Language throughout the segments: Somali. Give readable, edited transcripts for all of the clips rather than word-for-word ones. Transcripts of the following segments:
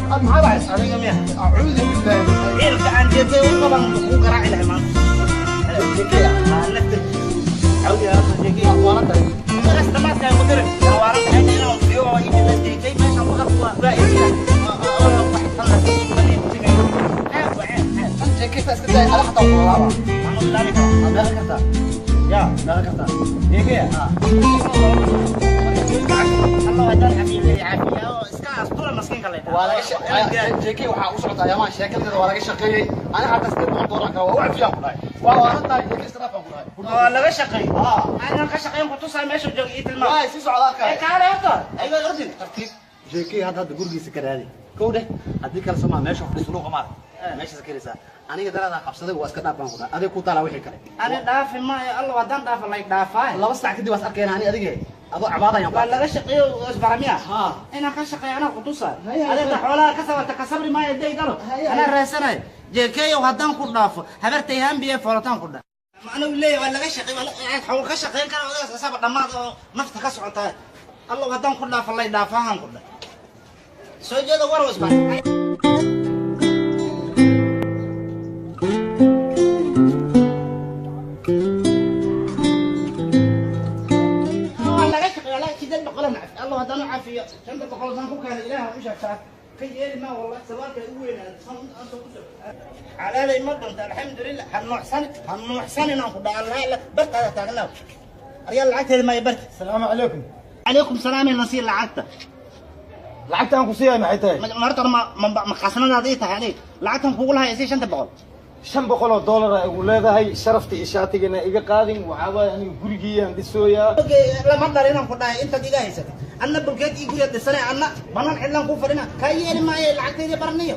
Maxaa dhacay? Adiga miya? Acuudu billahi. Ciilka aan jeekay u qaban kuu garaaci lahay maanta. Jeekay? Aa, laftarkiisa cawdi horta jeekay. Waana tahay. Isagas dhamaadka ay ku dirin. Waaran tahay inaan fiyo oo ii jira jeekay meesha ku qabto waa ii Tan jeekay ta iska daay, ala xataa ku laaba. Waxaan u bilaabi karaa. Meeqa kartaa? Ya. Meeqa kartaa? Jeekay Allah haddaan cafiyo cafiya oo iska astura maskiinka la. Waa laga jeekay waxaa u socotaa yamaan sheekadeeda waa laga shaqeeyey. Ani xataa $800 kale waa u cafiyaan ku dhahay. Waa waaran tahay jeekay, iska dhaafaan ku dhahay. Waa laga shaqeey. Haa. Aanan ka shaqeyn ku tusaa meesha jooga ii tilmaam. Waay sii socdaa ee kale. Kaale horta ayga ordin. Tartiib. Jeekay hadda gurigiisa ka raadi kow dheh, haddii kale somaa meesha fadhiiso luuqa maarag meeshaas ka helaysaa. Aniga daraadaan qabsaday, waa iska dhaaf baan ku dhahay, adiga ku taalaa wixii kale. Ani dhaafi maayo, Allah haddaan dhaafa lay dhaafaa. 2 saac kadib waas arkayna ani adige adoo cabaadayaan. Waa laga shaqeeyo isbaramiya. Haa. Inaan ka shaqeeyo anaa ku tusaa. Haya, haya. Adeerta xoolaha ka sabarta ka sabri maayo day galo. Haya, anaa haya. Raasanayo jeekeeyow haddaan ku dhaafo habartay hambiye foolataan ku dhaaf macnuu leeyahay waa laga shaqeey, waa xawl ka shaqeyn kara odagaas asaba dhammaad oo nafta ka socotaa. Allah haddaan ku dhaafo lay dhaafahan ku dhah soo jeeda warow isbar. Waa laga shaqeeyo wallahi 800 aan cafi. Allah haddaan u cafiyo 500 saan ku keenay Ilaaha u sheegtaa ka yeeli maa wallahi sawaabka ugu weynaada san aan soo ku soo xalaalay ma danta. Alxamdulillah, ha nuuxsan, ha nuuxsan inaan ku dhaca Allah bartaada taagnaa aryaal lacagteeda ma barta. Asalaamu calaykum. Calaykum salaam, nasiir lacagta. Lacagta aan ku siiyay maxay tahay? Marta ma khasnadaada ii tahay adiga lacagtan kugu lahay isii 500. $500 a igu leedahay, sharafta iyo shaatigana iga qaadin. Waxaa waaye aniga gurigiiyaan dhisooyaa. Lama dhar inaan ku dhahay intaad iga haysatay anna bulkeed ii guriga dhisanay anna banaan cidlaan kuu fadhina kaa yeeli maayo lacagteydii baraniyo.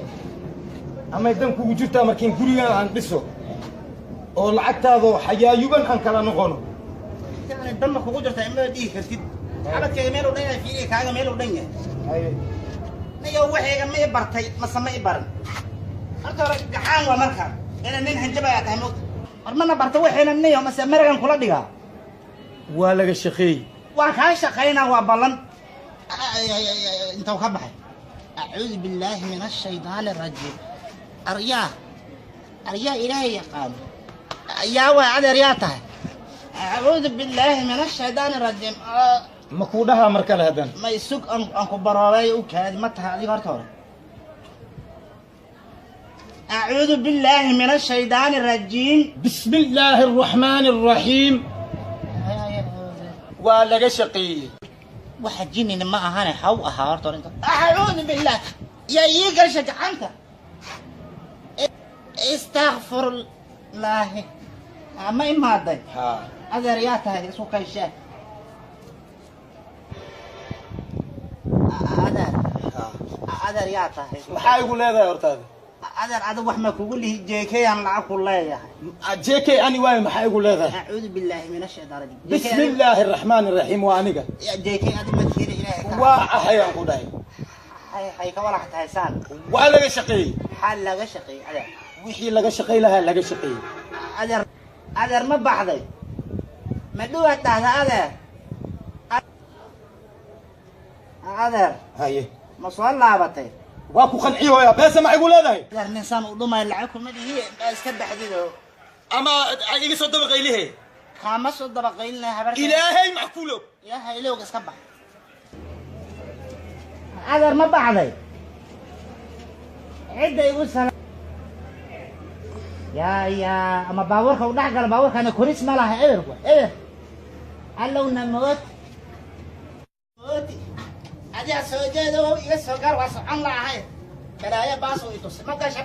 Amay dan kugu jirtaa markiin gurigan aan dhiso oo lacagtaadoo xayaayuban aan kala noqono? Yani danma kugu jirta ima dhihi kartid xabadkayga meel u dhan yahay, fiiriya kaaga meel u dhan yahay. Niyo waxayga ma i bartay mase ma i baran? Horta hore gaxaan waa markaan ina nin hanjabayaa tahay moogta war mana barta waxayna niyo mase maragan kula dhigaa. Waa laga shaqeeyey. Waa kaa shaqaynaa, waa ballan. Intuu ka baxay acuudu billaahi min ashaydaani arajiim. Aryaa aryaa ilaahay yaqaano yaa waay adeer yaa tahay. Acuudu billaahi min ashaydaani arajiim. Ma kuu dhahaa mar kale haddana? Ma isug aan ku baroobay u kaadi ma tahay adiga horta hore. Acuudu billaahi min ashaydaani arajiim. Bismi illaahi araxmaani araxiim. Waa laga shaqeeyey. Waxa jinina ma ahane haw ahaa horta hore inta acuudu billah yaa ii galsha gacanta. Istakfirullaahi ma imaaday? Haa. Adeer yaa tahay isku kayshee adeer. Haa. Adeer yaa tahay. Maxaa igu leedahay hortaada? Adeer adig wax ma kugu lihi, jeekayaan lacag ku leeyahay. JK ani waayo, maxaa igu leedahay? Acuudu billaahi min ashaytaan rajiim. Bismi illaahi araxmaani araxiim, waa aniga. Jeekay adig ma tiiri ilaahay ka Waa ahayaan ku dhahay. Hay ka walax tahay saan. Waa laga shaqeeyey. Maxaa laga shaqeeyey adeer? Wixii laga shaqey lahaa laga shaqeeyey. Adeer adeer ma baxday ma dhuwaad dhahda adeer adeer? Haye. Ma soo laabatay? Waa ku qanciyoyaa, beesa ma igu leedahay? Adeer nin saan u dhumay lacag kuma dhihi ma iska baxdido. Ama iga soo dabaqaylihe. Kaama soo dabaqaynaya habarta. Ilaahay maxkuulo. Ilaahay ilowga iska bax. Adeer ma baxday cidda igu sala yaa yaa ama baabuurka u dhex gala baabuurkana koris ma laha eberku eber allowna moot mooti adiga soo jeedo iga soo gaar waa socon laahay balaayo baas oo i tusay ma gasha.